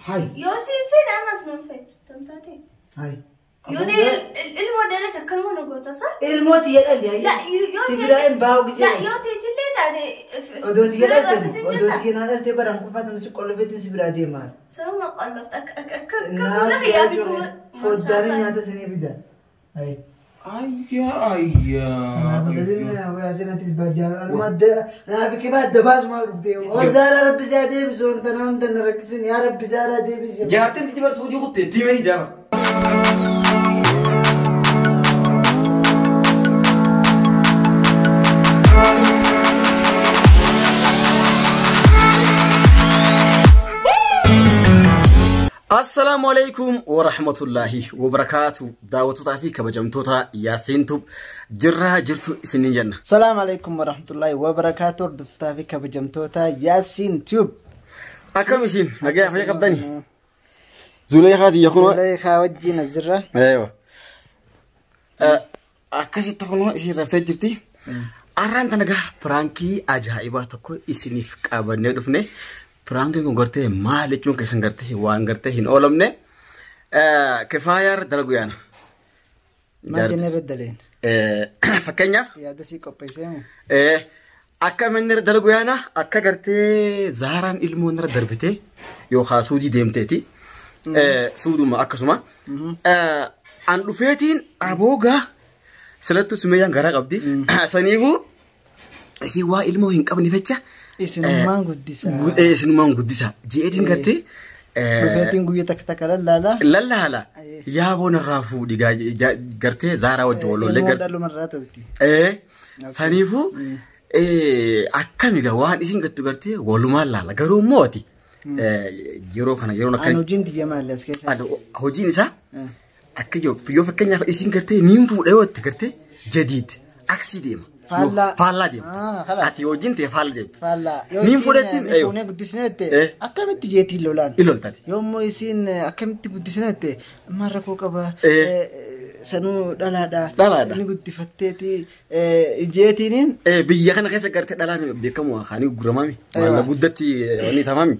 Hay. Yoo siin fedhe ammas nan fedhu. Tamtaate. Hay. Yoo ilmoo dhala akkanuma na goota sa? Ilmoo tiyya dhalli La hayya. yoo Si biraa hin baa'u La gisee. yoo teetillee taate. Odoo tiyya dhalte odoo tiyya naa dhalte baraan kufaatan si qollofeetiin si biraa deemaa. Sababna qallofta akka akka akka Naa fuula si kiyyaa fi jechuun foddaan nyaata sinii fida. Hay. Ayyaa ayyaa. Jaartiin tiji bartuu hojii kuttee diimanii jaaba. Assalaamu alaikum wa rahmatullahi wa barakaatu. Daawwattootaa fi kabajamtoota Yaasiin Tube jirraa jirtu isiniin jenna. Salaam alaikum warahmatullahi wabarakaatu hordoftoota fi kabajamtoota Yaasiin Tube. Akkam isin nagaa fayyaa qabdani? Zuleekaa tiyya kunoo. Zuleekaa wajjin asirra. Eewa. Akkasitti kunoo isheen raftee jirti. Arraan tana gaa piraankii ajaa'ibaa tokko isiniif qabannee dhufne. Piraankiin kun gartee maal jechuun keessan gartee waan gartee hin oolamne. Kifaayaa irra dalagu yaana. Maal jennee irra daleen? Fakkeenyaaf Yaada sii qopheessee moo? Akka inni irra dalagu yaana akka gartee Zaaraan ilmoon irra darbitee yookaan suudii deemteeti. Suuduma akkasuma. An dhufeetiin aboogaa silattu sumeyyaan garaa qabdi. Saniifuu isin waa ilmoo hin qabne jecha. Isinummaan guddisaa. Isinummaan guddisaa. Jeetiin gartee. Dhufeetiin guyyaa takka takka lallaala. Lallaala. Yaaboon irraa fuudhi gartee Zaaraa wajjin wal lollee Ilmoo gartee. dhalumarraa ta'utti. Saniifuu akkami gaa waan isin gattu gartee walumaan laala garuu immoo ati yeroo kana yeroon An akka hojiin tiyya maali as keessa? Hojiin isaa akka jiru yoo fakkeenyaaf isin gartee niin fuudha yoo itti gartee jadiid aksii deema. Faallaa. Faallaa Ah, deema. kalaas. Ati hojiin ta'e faallaa deemta. Faallaa. Yoo Niin isiin fudhatti ni fuunee guddisne jette akkamitti jeetiin lolaan? Iloltaati. Yommuu isiin akkamitti guddisne jette maal rakkoo qaba sanuu dhalaadha. Dhalaadha. Inni guddifatteeti jeetiin Biyya kana keessa gartee dhalaan beekamu kaanii gurguramami. Maalla guddatti wanni tamami.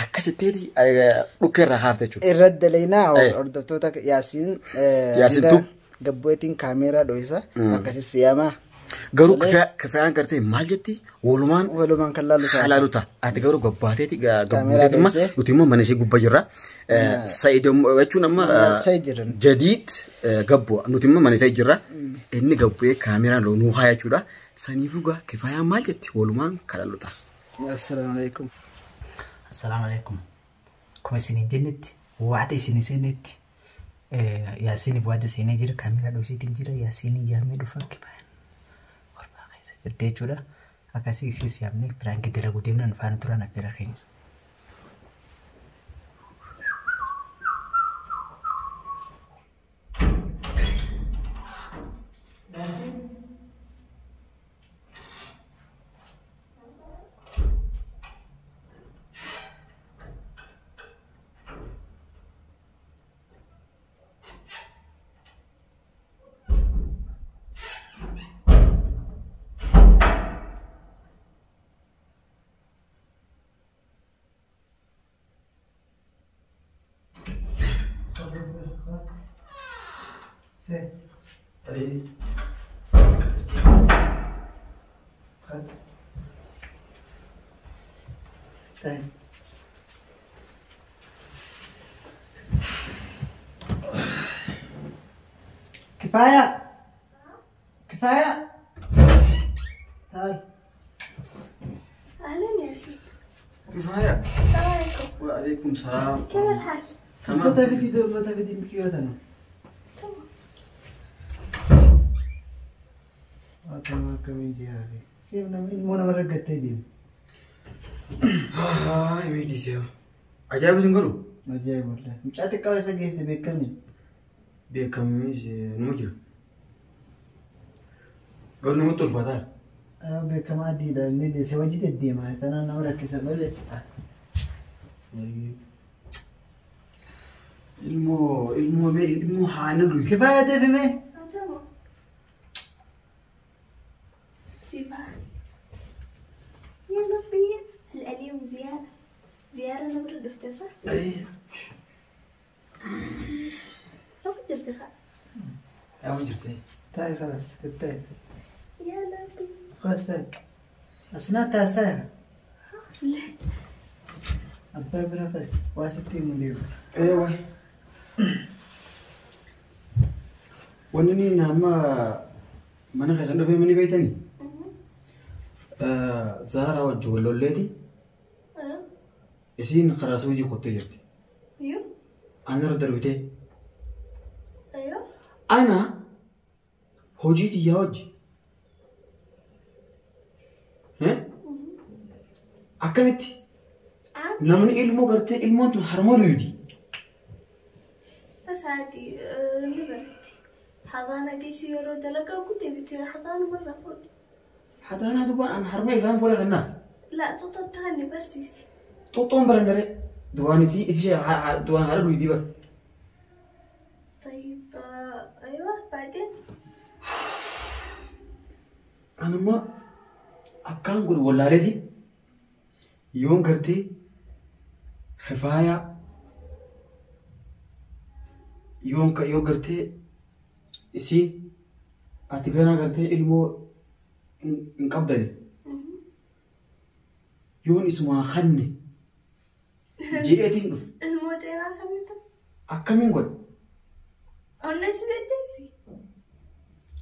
Akkasitteeti dhukkee irraa haafte jechuudha. Irra dalaynaa hordoftoota Yaasiin Yaasiin hanga Tube. Gabboetiin kaameeraa dhohisa akkasis siyaama. Garuu kifayaan gartee maal jetti walumaan Walumaan kan laalu ta'a. halaalu ta'a. Ati garuu gabbaateeti Kaameeraa gabbuuteeti amma dhohisee. nuti immoo mana ishee gubbaa jirra. Sa'id jechuun amma Sa'id jirra. Jadiid gabbu'a nuti immoo mana ishee jirra. Inni gabbu'ee kaameeraan nuu haa jechuudha. Saniifuu gaa kifayaan maal jetti walumaan kan laalu ta'a. Assalaamu alaikum. Assalaamu alaikum. Akkuma isin jennetti waada isin seenetti Yaasiiniif waada seenee jira kaameeraa dhoksiitiin jira Yaasiinii yaamee dhufa kifaayaan korbaa keessa jirti jechuudha. Akkasii isiis yaamnee piraankii dalaguu deemna nu faana turan affeera keenya. Se. طيب. كفاية كفاية تعال أهلا ياسين. Kifaya. السلام عليكم. Wa alaikum salaam. كيف الحال؟ متى بدي متى بدي مكيوت انا تمام. تمام كم يجي هذه كيف مو انا مرة قد Haa miidhisee. Ajaa'iba isin godhu? Ajaa'iba wallahi. Mucaa xiqqaa isa geesse beekami. Beekamis numa jira. Garuu namatti ulfaataa. Beekama adiidha inni deesse hojii deddeema. Tanaan nama rakkisa malee. Ilmoo ilmoo mee ilmoo haana du'i. Kifaaya deefime. تمام. جيبها. يلا بينا. اليوم زيارة. زيارة نبرة دفتة صح؟ Lafa jirti haa. Yaa jirti. Taa'e خلاص taa'e. Yaa laabbi. خلاص taa'e. Asinaa taasisaa. Abbaa bira fa'i. Waa sitti himu deemu. Eewa. Wanni inni amma mana keessan dhufee mani beektanii? Zaaraa wajji wal lolleeti. Isiin karaa suujii qottee jirti. Ana irra darbitee. Ana hojii xiyyaa wajji. Akkamitti? Namni ilmoo gartee ilmoon tun harma luydi. Asaati ni baratti. Hadaana geessi yeroo dalagaa kutee bitee hadaanumarraa fuudhe. Hadaanaa dubaan an harma isaan fuudhe kennaa? Laa xuxxoon ta'an ni barsiisi. Xuxxoon barannare duwaan isii isii duwaan haadha luydi bara. طيب ايوه بعدين Anamma akkaan godhu wallaaleeti yoon gartee kifaayaa yoon yoo gartee isiin ati ganaa gartee ilmoo hin qabdani yoon isumaa kanne je'eetiin dhufe. Ilmoo xeenaa kamitti? Akkamiin godhe? Onnee si deddeessi?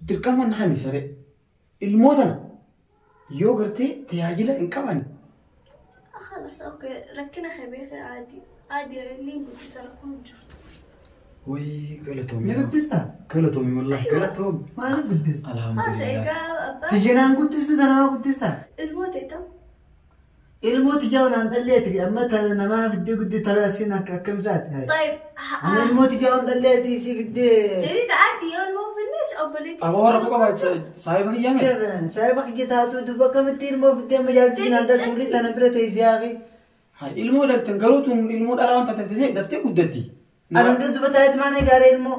Dirqama na kami saree. Ilmoo tana yoo gartee tajaajila hin qaban. خلاص اوكي rakkina qabeefi عادي عادي inni guddisa rakkoon jirtu. Wayii galatoomi. Ni guddistaa? Galatoomi wallahi galatoomi. Maaliif guddista? خلاص Alhamdulillah. egaa abbaa Tijjanaan guddistu tanamaa guddistaa? ilmoo ta'e ta'u. Ilmoo tijjaa onaan dhalleeti amma namaa fiddee guddee tapha asiin akkamisaati? طيب Ana ilmoo tijjaa on dhalleeti isii fiddee. جديد عادي yoo ilmoo finnees obboleettii. Aboo warra qofa saayiba kiyyaa mee? Saayiba kiyya taatu duuba akkamitti ilmoo fiddee amma jaaltii naan dhaltu tana bira teessee haafi. Ilmoo dhaltan garuu tun ilmoo dhalaa waan taate daftee guddatti. Anan kan taa'eet maana gaaree ilmoo.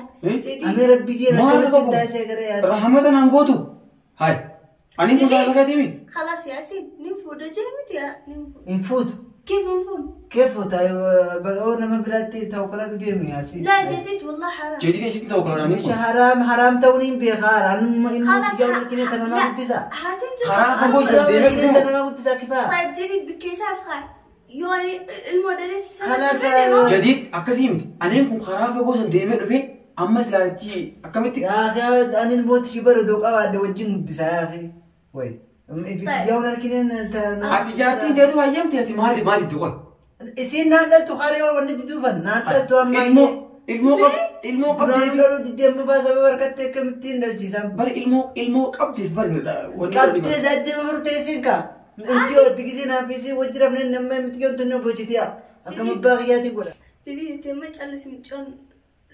Amee rabbi jee akkamitti taasisee garee yaasi. Rahmata naan gootu. Hai. Ani kun saayiba keetii خلاص ياسين ننفو جامد يا ننفو Hin fuutu. كيف نفون؟ كيف oo nama biraatti ta'u karaa deemu yaasi. لا جديد والله حرام. Jadiid isiin ta'u karaa Mishi haraam haraam ta'uun hin beekaa. Anuma ilmoo خلاص tijjaa walkinee tana nama guddisa. هاتنجز Karaa fagoo Tijjaa deemee walkinee dhufu. tana nama guddisa kifaa. طيب جديد بكيساف خاي يوني المدرس خلاص، Jadiid akkasii miti. Aneen kun karaa fagoo san deemee dhufee ammas ilaalchi akkamitti Yaa ani ilmoo tishii bareedoo qabaadhe wajjin guddisa yaa akhi. Wayi. Tijjaa walkineen tana. Ati jaartiin deetu hayyamte ati maali maali itti qoy. Isiin naan dhaltu haree wanni duufan naan dhaltu amma Ilmoo ilmoo qab ilmoo Duraan qabdeef dhaluu diddee amma faa sababa harkatti akkamittiin dhalchiisan. bari ilmoo ilmoo qabdeef bari wanni Qabdee zaadee mafurtee isiin kaa. Inti otti gisee naaf isiin wajji rafneen nama miti yoontu ni hojjetiya. Akkam abbaa kiyyaatiin godha. جديد ما تجلس متشون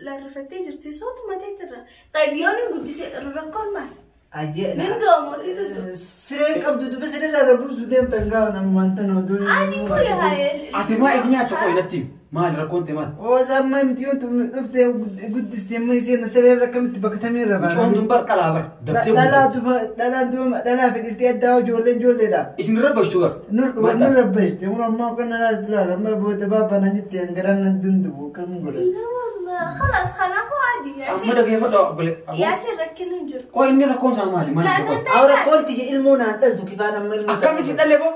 لا رفتي جرتي صوت ما تيتر طيب يوني قدس الرقم ما Ajee. Nindoomo situ Sireen qabdu duba siree irraa buusu deemtan gaafa nama wanta nama duuni. عادي كل هاي Ati maa if nyaattu qoy natti maali rakkoon ta'e maali? Oosa amma miti yoontu dhuftee guddistee amma isiin siree irra akkamitti bakka tamii irra Mucoon tun bar qalaa bar daftee guddatti. Dhalaan duba dhalaa fi dhirtee addaa ijoolleen ijoolleedha. Isin rabbashtu bar. Nu rabbashte mura ammaa kan nalaatti ilaala amma booda baabaa na jettee garaan na dundubu kam godha. لا والله خلاص خلاص عادي Amma ياسين dhageeffadha obbole. ياسين ركن نجر Qoy inni rakkoon isaa maali maali لا itti qoy? انت Awra koolti ilmoo naan dhaltu kifaan amma ilmoo. Akkam isin dhalle boo?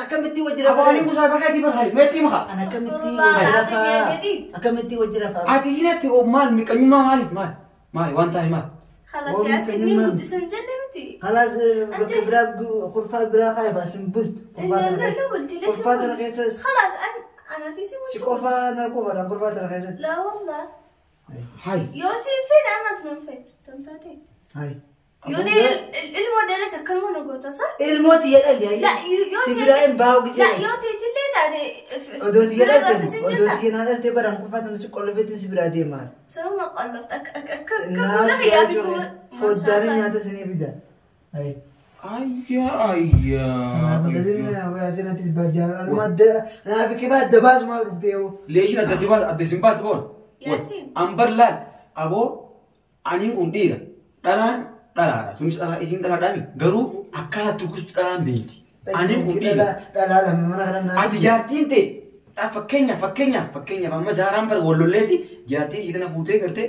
Akkamitti wajji Aboo ani rafaa? kun saayiba keetii bar hayi meetti maka. Ana akkamitti والله wajji العظيم يا rafaa? جديد Akkamitti wajji rafaa? Ati isin atti maal miqanyummaa maaliif maal? Maali waan taane maal? خلاص والله ياسين كلمة. مين قدس نجلمتي خلاص bakka Ante- biraa kurfaa biraa kaayi baasin bultu. Kurfaa لا tana لا keessa. لا قلت ليش Kurfaa tana keessa خلاص انا انا في سي si qofaa narkoofadhaan kurfaa tana keessatti. لا والله Hayi. يوسف فين انا من فين تمتاتي Hayi. يوني المدرسة كلمة نقطة صح؟ Ilmoo tiyya dhalli لا hayi. يو Si biraa hin baa'u لا gisee. يوتي تلي تاني Odoo tiyya dhalte odoo tiyya naa dhalte baraan kurfaa tana si qollofeetiin si biraa deemaa. سوما قلفت أك أك أك Naas كف يا في foddaalee nyaata isinii fida. Hayi. Ayyaa ayyaa. Kanaaf baajaa naaf kibaa adda baasumaa dhuftee yoo. Leeshin adda si baas adda sin baas boon. Yaasiin. Ambar laal aboo aniin kun dhiira dhalaan dhalaadha sunis dhalaa isiin dhalaadhaami garuu akkaataa tukustu dhalaan beekti. Aniin kun dhiira. Dhalaa lama mana kana naaf. Ati jaartiin ta'e Fakkeenyaaf amma Zaaraan bara wallolleeti jaartii ishee fuutee gartee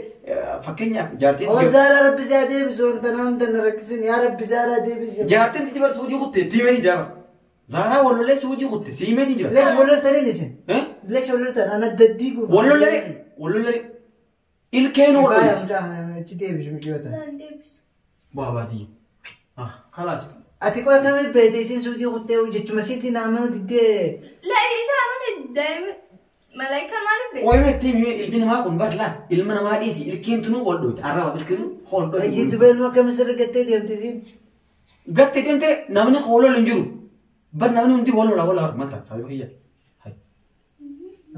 fakkeenyaaf jaartiin. Oo Zaaraa rabbi isaa deebisu wanta namta na rakkisin yaa rabbi Zaaraa deebisi. Jaartiin titi bara suudii kutte tiimanii jira. Zaaraa wallollee suudii kutte siimanii jira. Lees walloltaniin isin. Lees walloltan ana daddiigu. Wallollee ilkeen wallollee. Achi deebisu mijoota. Deebisu. Baabaatii. Ah khalaas. Ati qofa kamii beekte isiin suutii kuttee jechuma siitiin amanu diddee. La isa amane daa'ima malaayikaa maaliif beekte? Ooyiruu ittiin ilmi namaa kun bar laa ilma namaa dhiisi ilkeen tunuu wal dhooti arraba ilkeen wal dhooti. Ayyee dubbeen akkam sirri gattee deemte isiin. Gattee deemte namni hoolol hin jiru. Bar namni hundi wal lola wal maal ta'a sababii kiyya.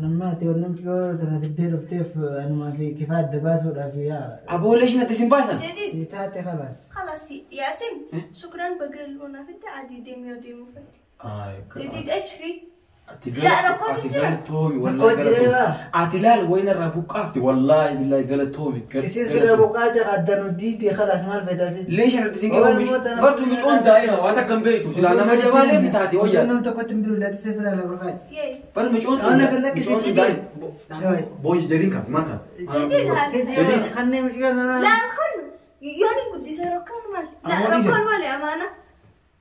Namni ati wannan yoo tana diddee dhufteef anumaa fi kifaa adda baasuudhaaf yaa. Aboolee ishiin adda isin baasan. Si taate khalaas. خلاص ياسين شكرا بقول وانا فنت عادي ديمي وديمو فت جديد ايش في؟ لا انا كنت جرى والله اعتلال وين الربوقات والله بالله قالت تومي يصير الربوقات غدا وديتي خلاص ما البيت ليش انا بدي برضو مش دائما وانا كان بيته لا انا ما جبالي بتاعتي ويا انا انت كنت مدير لا تسافر على بخاي برضو مش انا قال لك سيدي بوي جرينكا ما جديد خلني مش لا خلو يوني قديس ركان مال لا ركان مال امانه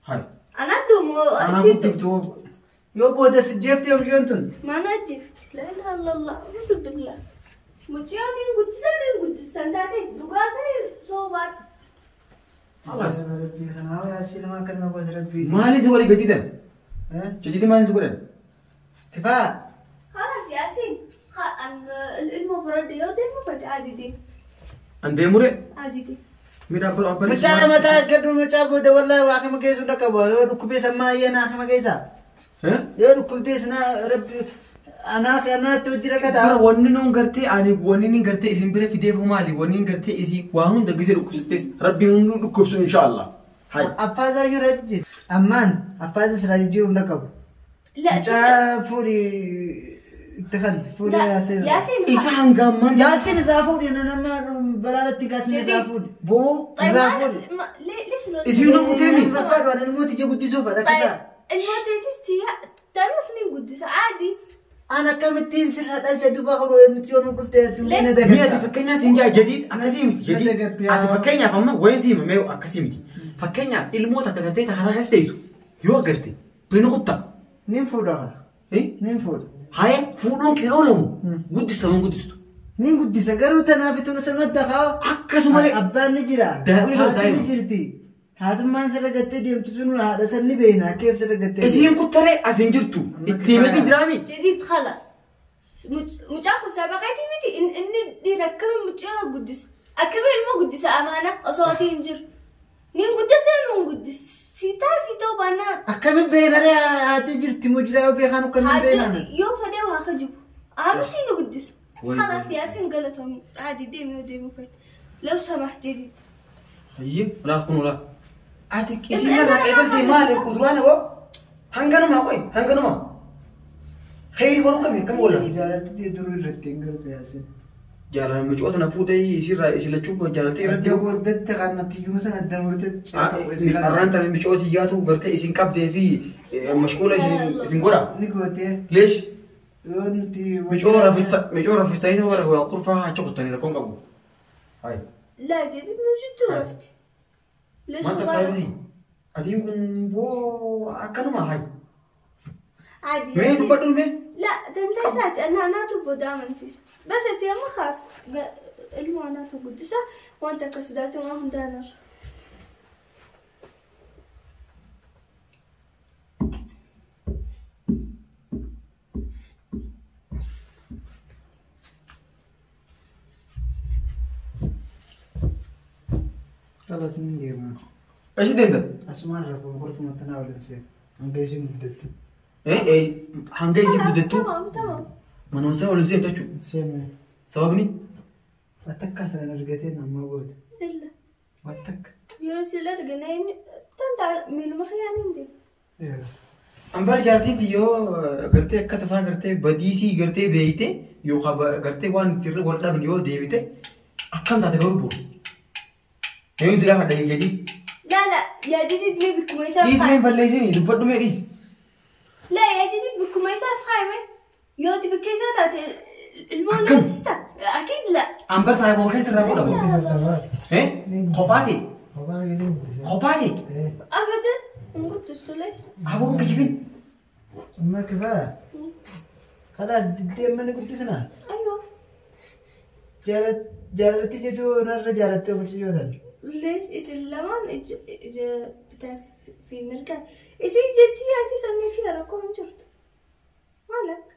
هاي انا دوم انا كنت يو بودا سجفتي يوم جنتون ما انا جفت لا اله الا الله اعوذ بالله مجيوني قديس انا قديس تنداتي دغاسي صوبات خلاص ربي خنا يا سيدي ما كنا بود ربي مالي زوري جديدا ها جديد ما نزورن كفايه خلاص ياسين المفرد يو ديمو عادي دي عندي موري عادي دي متى متى قدر متى بودا والله واخي ما كيسو دكبا ركبي سما ينا اخي ما كيسا ها يا ركبتي سنا ربي انا انا توجي ركدا ونن غرتي اني ونن غرتي اسم بره في ديفو مالي ونن غرتي اسي واهون دغسي ركبستي ربي هون ركبسو ان شاء الله هاي افازا يرجي امان افازا سراجي ونكب لا فوري تخن فوري ياسين ياسين إذا هنجمان ياسين رافوري أنا ما بلالتي قاسم رافوري بو رافوري ليش إذا ينو قدامي فكر أنا الموت يجي قدي سوف أنا كذا الموت تستي تعرف سنين قدي عادي أنا كم التين سر هذا الجدوب أخر متيون وقفت مية تفكرني سنجا جديد أنا سيمتي جديد أتفكرني فما وين سيم ما أكسيمتي فكرني الموت أكرتي تخرج استيزو يو أكرتي بنقطة نين إيه نين هاي فودون كيلولمو قدس من قدستو نين قدس قالوا تنافتون سنة دخا عكس مالك أبان نجرا دائما نجرتي هذا ما سرقت ديم تزنون هذا سني بينا كيف سرقت إذا كنت ترى أزنجرتو التيمة درامي جديد خلاص مش آخر سابقتي متي إن دي ركب مش قدس أكبر مو قدس أمانة أصواتي إنجر نين قدس نين قدس سيتا سيتو بنا أكمل بينا هتجرتي مجرى وبيخانو كنا بينا يوم فدي وهخجب أهم شيء نقدس خلاص ياسين قالتهم عادي ديمي وديمي فات لو سمحت جديد هي لا تكون ولا عاتك إذا أنا قبلت مالك ودرانا هو هنجنو ما قوي هنجنو ما خيري قالوا كم ولا جالتي دور الرتين قلت ياسين جالنا مجوتنا فوتي يصير يصير تشوف جالتي رتين ودت غنتي جوسنا الدمرت الرانت اللي مجوتي جاتو قلت إسين كاب في مشغولة إسين قرا نقولتي ليش؟ مجورة في استاين ورا غرفة هتشوف تاني لكم قبل هاي لا جديد نوجد رفتي ليش ما أنت أديم كن بو أكنو ما هاي عادي مين تبدل مين؟ لا تنتسات أنا ناتو بدامن سيس بس أنت يا خاص المعنات قدسة وأنت كسدات ما هم دانر خلاص من ديما ايش دينده؟ أسمع رفع غرفة متناول إنسان هنجيزي مدته ايه هنجيزي مدته تمام تمام ما انا مستوى ولا تشو سامي سببني واتك انا رجعتين عم موجود الا واتك يوسف رجعين تنتع من المخيان عندي ايه امبار جارتي يو قرتي كتفا قرتي بديسي قرتي بيتي يو خب قرتي وان تر وردا بن يو ديبيتي اكن تاتغربو يو زغا فدا جديد لا لا يا جديد مي بكم يسافر ليش مين بليزني دبدو مي ليش لا يا جديد بكم يسافر خايمه Yoo ati bakka isaa taate ilmoo Akkam? ni guddista? Akiid la. Ambar saayiboo keessa irraa fuudhamu. Eh? Kophaati. Kophaa keetiin guddisa. Kophaati. Abadan hin guddistu lees. Aboon kijibin. Amma kifaaya. Khalaas diddee amma ni guddisna. Aywa. Jaalatti jedhu narra jaalattee mucayyoo tan. Lees isin lamaan ija bitaa fi mirgaa. Isin jettii ati sonneetii rakkoo hin jirtu. Maal akka?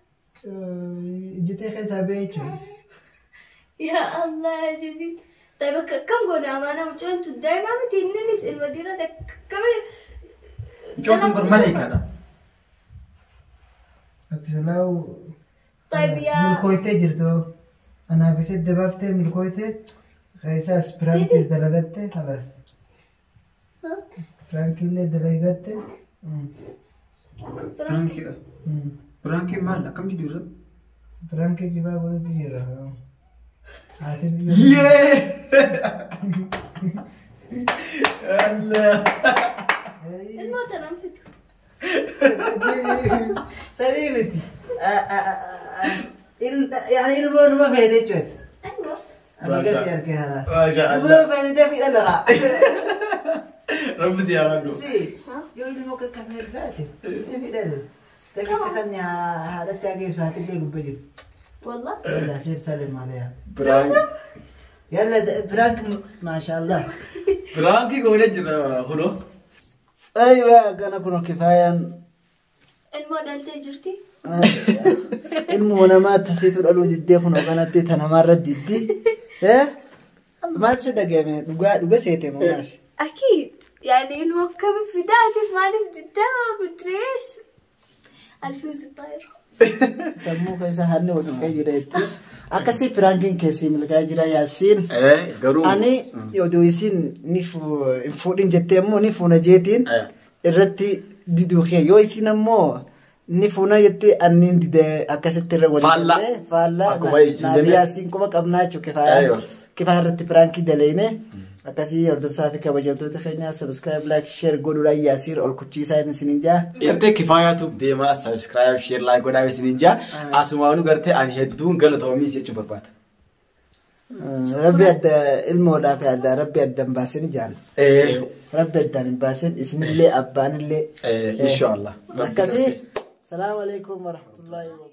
Ijjitee keessaa ba'e jechuudha. Ya Allah jedhi. طيب كم قلنا ما انا مجنت دائما متي المديرة كم Mucoon tun bar maleekaadha. Ati salaawu. طيب يا Milkooytee jirtu. Anaaf ishee dabaaftee milkooytee. Keessaas piraankiis dalagatte khalaas. ها؟ Piraankiillee dalagatte. Piraankiidha. Piraankiin maal akkam jijjiirra? Piraankii kibaa godhatu jira. Haati Yee! Allah. الموت انا انفتح Sadii miti. Yani ilmoo numa feete jechuudha. ايوه Amma gasi argee khalaas. Maasha Ilmoo feete fi dhala. Rabbi si haa baddu. Si. Yoo ilmoo kakka feete fi dhala. Takka kan haadhatti hageessu haatiillee gubbaa jirti. والله يلا سير سلم عليها. Piraank. يلا فرانك ما شاء الله. Piraankii goonee jira kunoo. ايوه انا كنا كفايه. الموت انت جرتي ilmoo namaa tasiitu dhaluu diddee kun kanatti ta namaarra diddi. Maal si dhagahame dhugaa dhuga seete moo maal? اكيد يعني الموكب في ده تسمعني في ده مدري ايش الفيوز الطاير Sammuu keessa hanni wal tuqee jira jetti. Akkasii piraankiin keessi milkaa'ee jira Yaasiin. Garuu. Ani oduu isiin ni hin fuudhin jettee immoo ni fuuna jeetiin irratti diduu kee yoo isiin ammoo ni fuuna jettee anniin dide akkasitti irra walii Faallaa. galee faallaa Akkuma isin naaf jenne. Yaasiin quba qabnaa jechuudha kifaaya. Aywa. Kifaa irratti piraankii daleene akkasii hordoftoota fi kabajamtoota keenya subscribe like share godhuudhaan Yaasiin ol kuchiisaa inni isiniin jaa. Gartee kifaayaatu deemaa subscribe share like godhaa isiniin jaa. Asumaanuu gartee ani hedduun galatoomii jechuu barbaada. Rabbi adda ilmoodhaa fi adda rabbi adda hin baasin jaan. Rabbi addaan hin baasin isinillee abbaanillee. Inshallah. Akkasii. Salaamu alaikum warahmatullahi wabarakatuh.